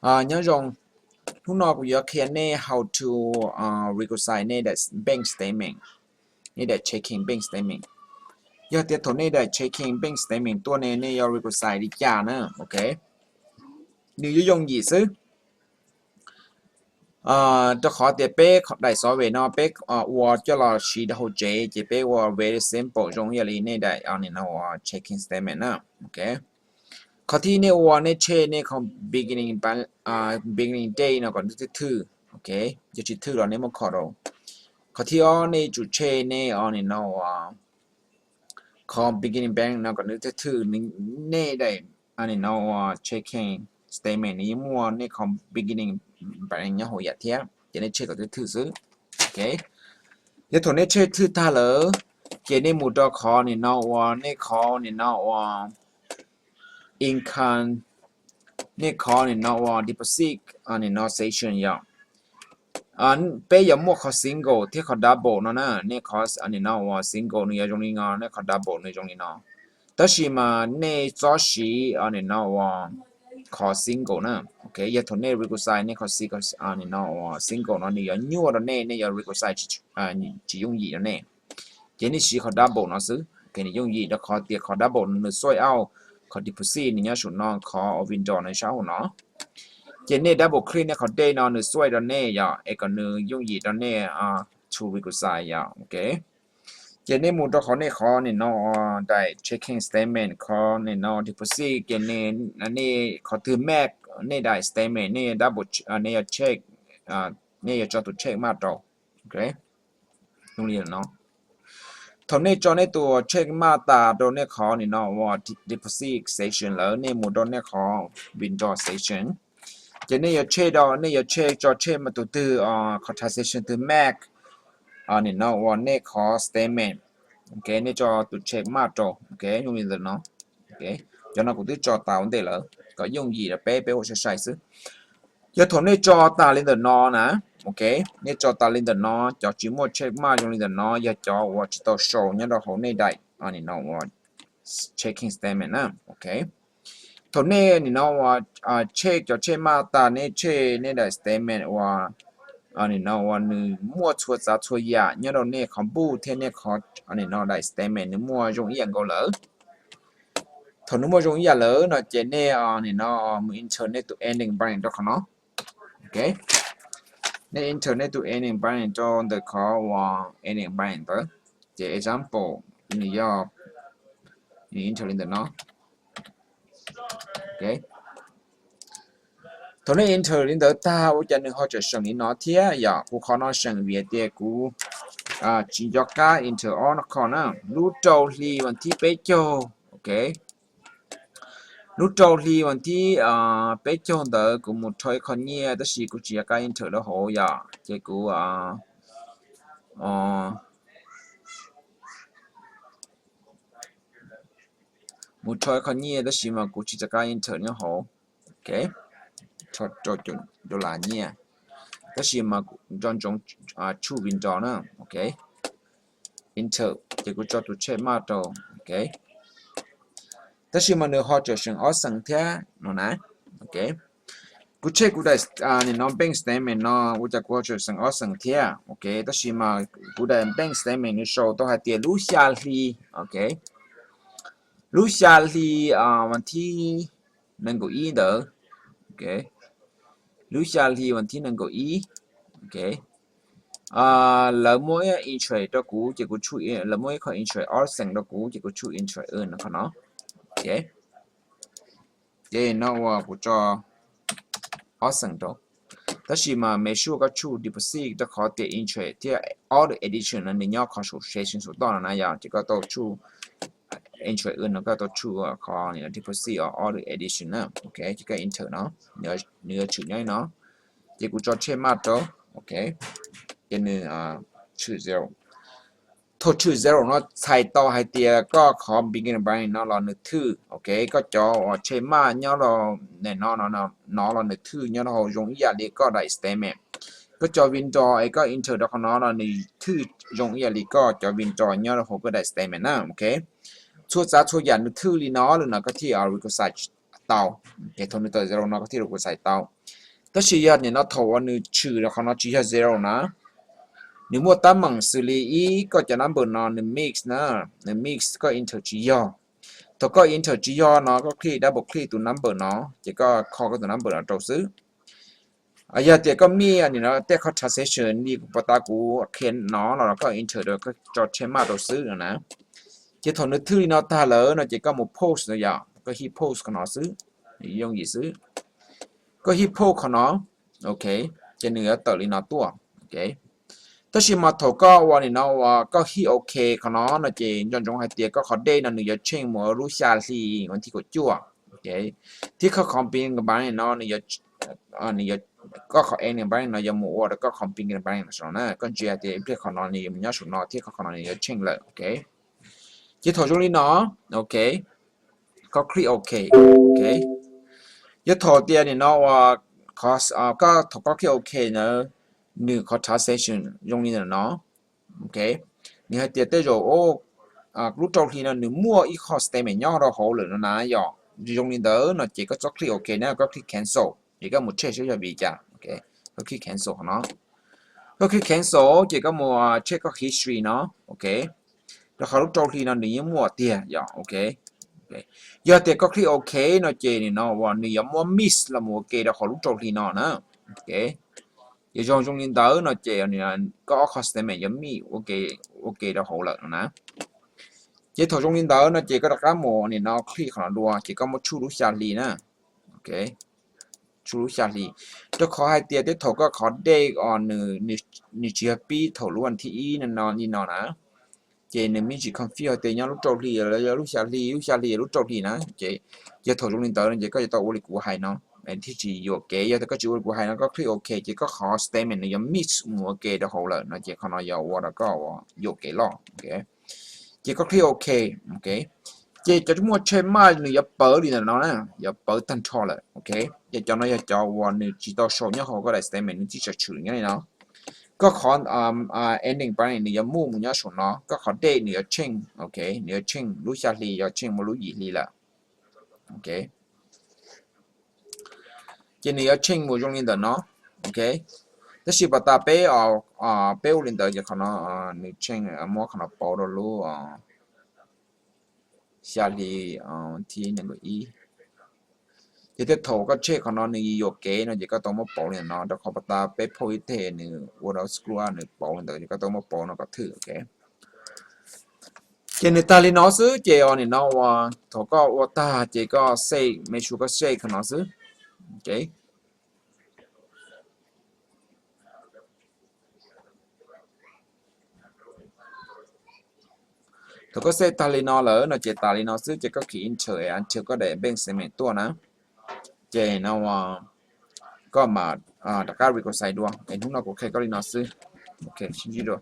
Nyob zoo, hnub no kuv yuav qhia nej how to reconcile nej daim bank statement, nej daim checking bank statement. Yog tias thaum nej daim checking bank statement tuaj ne nej yuav reconcile li cas na, ok. Nws yuav yooj yim xwb. Rau qhov tias peb daim xov ve no peb ua coj los siv rau hauv tsev ces peb ua very simple zoo ib yam li nej daim no ua checking statement na, ok. Qhov thib nej ua nej check nej qhov beginning, beginning date no kom nws thwj thwj, ok. Yog tsis thwj los nej muab kho rau. Qhov thib ob nej tsum check nej no ua qhov beginning balance no kom nws thwj thwj, nej daim no ua checking statement nws yeej muaj nej qhov beginning balance nyob hauv yam thiab, ces nej check kom thwj thwj xwb, ok. Yog thaum nej check thwj tag lawm, ces nej mus rau qhov nim no ua nej qhov nim no ua income, nej qhov nim no ua deposit nim no section yom. Peb yuav muaj qhov single thiab qhov double no na, nej qhov nim no ua single nws yuav zoo li no, nej qhov double nws zoo li no. Tab sis mas nej txhob siv nim no ua qhov single na, ok. Yog thaum nej reconcile nej qhov nim no ua single no nws yuav nyuaj rau nej, nej yuav reconcile tsis yooj yim rau nej. Ces nej siv qhov double no xwb, ok, nws yooj yim rau qhov tias qhov double no nws sort out qhov deposit nws nyob saum no, qhov withdraw nws sab hauv no. Ces nej double click nej qhov date no nws sort rau nej yom, es kom nws yooj yim rau nej to reconcile yom, ok. Ces nej mus rau qhov nej qhov nim no daim checking statement, qhov nim no deposit, ces nej qhov twg match nej daim statement nej double, nej yuav check, nej yuav tso tus check mark rau, ok. Zoo li no. Thaum nej tso nej tus check mark tas rau nej qhov nim no ua deposit section lawm, nej mus rau nej qhov withdraw section. Ces nej yuav check rau, nej yuav check tso check mas tus twg, qhov transaction twg match nim no ua nej qhov statement, ok, nej tso tus check mark rau, ok, zoo li ntawm no. Ok, cov no kuv twb tso tas ua ntej lawm kom yooj yim rau peb, peb ua sai sai xwb. Yog thaum nej tso tas li ntawm no na, ok, nej tso tas li ntawm no, cov tsis muaj check mark zoo li ntawm no yog cov uas tsis tau sau nyob rau hauv nej daim nim no ua checking statement na, ok. Thaum nej nim no ua check cov check mark tas nej check nej daim statement uas nim no uas nws muaj txhua tsav txhua yam nyob rau nej qhov book thiab nej qhov nim no daim statement nws muaj zoo ib yam nkaus lawm. Thaum nws muaj zoo ib yam lawm no ces nej nim no mus enter nej tus ending balance rau qhov no. Ok, nej enter nej tus ending balance rau ntawm qhov uas ending balance ntawd. Ces example nws yog, nws enter li ntawm no. Ok, thaum nej enter li ntawd tag ua cas nws ho tseem seem li no thiab yom? Kuv qhov no seem vim tias kuv tsis nco qab enter ob no qhov na. Lub rau hli vas thib peb caug, ok, lub rau hli vas thib peb caug ntawd kuv mus rho ib qho nyiaj tab sis kuv tsis nco qab enter rau hauv yom, ces kuv mus rho ib qho nyiaj tab sis mas kuv tsis nco qab enter nyob hauv. Ok, rho rau caum dollar nyiaj, tab sis mas nco ntsoov tshuj withdraw na. Ok, enter ces kuv tso tus check mark rau. Ok, tab sis mas nws ho tseem seem ob xees thiab no na. Ok, kuv check kuv daim nim no bank statement no ua cas kuv ho tseem seem ob xees thiab. Ok, tab sis mas kuv daim bank statement nws sau tau hais tias lub xya hli, ok, lub xya hli vas thib nees nkaum ib ntawd, ok, lub xya hli vas thib nees nkaum ib, ok, lawv muab interest rau kuv ces kuv tshuj, lawv muab ib qho interest ob xees rau kuv ces kuv tshuj interest no qhov no. Ok, ces no uas kuv tso ob xees rau, tab sis mas make sure koj tshuj deposit rau qhov tias interest thiab auto addition no nws nyob qhov saum section saum toj no na yom, ces koj tau tshuj interest no koj tau tshuj qhov deposit auto addition na. Ok, ces koj enter no, nws yuav tshwm nyob li no, ces kuv tso check mark rau. Ok, ces nws tshwm zero. Thaum tshwm zero no txhais tau hais tias koj qhov beginning balance no los nws thwj, ok, koj cov uas check mark nyob rau no, no los nws thwj nyob rau hauv zoo ib yam li koj daim statement. Koj cov withdraw es koj enter rau qhov no los nws thwj zoo ib yam li koj cov withdraw nyob rau hauv koj daim statement na. Ok, txhua tsav txhua yam nws thwj li no lawm no koj thiaj reconcile tau. Ces thaum nws tawm zero no koj thiaj li kuv xaiv tau. Tab sis yog nim no thaum uas nws tshwm qhov no tsis yog zero na, nws muaj teeb meem xws li ib, koj cov number no nws mix na, nws mix koj enter tsis yog. Thaum koj enter tsis yog no koj click double click tus number no, ces koj kho koj tus number no rau xwb. Yog tias koj mix nim no tej qhov transition li kuv pos tas kuv qhia no los koj enter rau koj tso check mark rau xwb no na. Ces thaum nws thwj li no tag lawm no ces koj mus post no yom, koj hit post qhov no xwb, yooj yim xwb. Koj hit post qhov no, ok, ces nws yuav tawm li no tuaj, ok. Tab sis mas thaum koj ua nim no uas koj hit ok qhov no no ces nco ntsoov hais tias koj qhov date no nws yuav change mus lub xya hli vas thib kaum cuaj, ok, thiab koj qhov pin npa no nws yuav, koj qhov end npa no yuav mus ua rau koj qhov pin npa no na. Koj ntsia tias ib pliag qhov no nws yuav mus nyob saum no thiab koj qhov no nws yuav change lawm, ok. Ces thaum zoo li no, ok, koj click ok, ok. Yog thaum tias nim no uas koj, thaum koj click ok na, nws qhov transition zoo li ntawm no, ok. Nws hais tias tej zaum lub rau hli no nws muaj ib qho statement nyob rau hauv lawm no na yom. Zoo li ntawd no ces koj txhob click ok na, koj click cancel, ces koj mus check saib yog vim cas, ok. Koj click cancel qhov no. Koj click cancel ces koj mus check koj history no, ok. Rau qhov lub rau hli no nws yeej muaj tiag yom, ok. Yog tias koj click ok no ces nim no uas nws yuav muab mix los mus ua ke rau qhov lub rau hli no na, ok. Ces zoo zoo li ntawd no ces koj ob qho statement yuav mix ua ke rau hauv lawm no na. Ces thaum zoo li ntawd no ces koj rov qab mus nim no click qhov no dua ces koj muab tshuj lub xya hli na, ok. Tshuj lub xya hli, rau qhov hais tias tej thaum koj qhov date os nws tsis yog pib thaum lub vas thib ib no li no na, ces nws me ntsis confuse tias nyob lub rau hli los yog lub xya hli, lub xya hli lub rau hli na. Ces yog thaum zoo li ntawd no ces koj yuav tau ua li kuv hais no thiaj tsis yuam kev. Yog tias koj tsis ua li kuv hais no koj click ok ces koj qhov statement nws yuav mix mus ua ke rau hauv lawm no ces qhov no yog ua rau koj yuam kev loj, ok. Ces koj click ok, ok. Ces cov muaj check mark nws yuav pawv li ntawm no na, yuav pawv tag nrho lawm, ok. Ces cov no yog cov uas nws tsis tau sau nyob hauv koj daim statement, nws tsis tshwm tshwm nyob li no. Koj qhov ending blank nws yuav move mus nyob saum no, koj qhov date nws yuav change, ok, nws yuav change lub xya hli yuav change mus lub yim hli lawm, ok. Ces nws yuav change mus zoo li ntawm no, ok. Tab sis pom tas peb, peb ua li ntawd ces qhov no nws change, muab qhov no pauv rau lub xya hli thib nees nkaum ib. Ces tej thaum koj check qhov no nws yuam kev no ces koj tau muab pauv li no, rau qhov pom tas peb phauj ib teg nws ua rau screw up nws pauv li ntawd ces koj tau muab pauv no kom thwj, ok. Ces nws tag li no xwb ces nim no uas thaum koj ua tag ces koj save, make sure koj save qhov no xwb, ok. Thaum koj save tag li no lawm no ces tas li no xwb ces koj kis enter until koj daim bank statement tuaj na. Ces no koj mam rov qab reconcile dua es hnub no kuv qhia koj li no xwb, ok, sib ntsib dua.